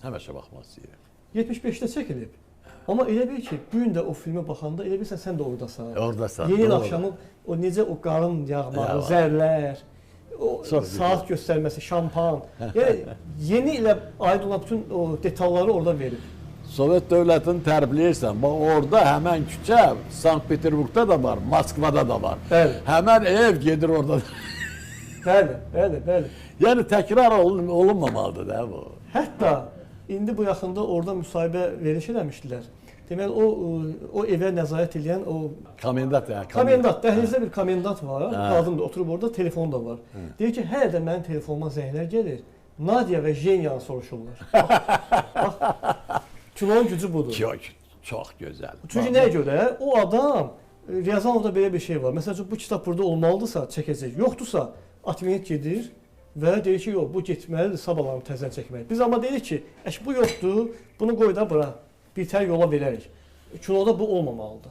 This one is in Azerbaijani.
Həmişə baxmaq istəyirəm. 75-də çəkilib. Amma elə bil ki, bu gün də o filmə baxanda elə bilirsən sən də oradasan. Oradasan. Yeni il axşamı o necə o qarın yağmağı, zərlər, o çox saat göstərməsi, şampan. Yəni yeni ilə aid olan bütün o detalları orada verib. Sovet dövlətini tərifləyirsən. Bax orada həmən küçə Sankt-Peterburqda da var, Moskvada da var. Bəli. Həmən ev gedir orada. Bəli, bəli, bəli. Yəni təkrar olunmamalıdır da bu. Hətta indi bu yaxında orada müsahibə veriş eləmişdilər. Deməli o evə nəzarət edən o komendant, yəni komendant, dəhlizdə bir komendant var. Qadın da oturub orada, telefon da var. Deyir ki, hələ də mənim telefonuma zənglər gəlir. Nadia və Jenyanı soruşurlar. Bax, kinonun gücü budur. Çox, çox gözəl. Çünki nəyə görə? O adam Ryazanovda belə bir şey var. Məsəl üçün bu kitab burada olmalıdırsa, çəkəcək. Yoxdursa, atmiyyət gedir və deyir ki, yox, bu getməlidir, sabahlarını təzən çəkmək. Biz amma deyirik ki, bu yoxdur, bunu qoy da bura, birtəhər yola verərik. Kinoda bu olmamalıdır.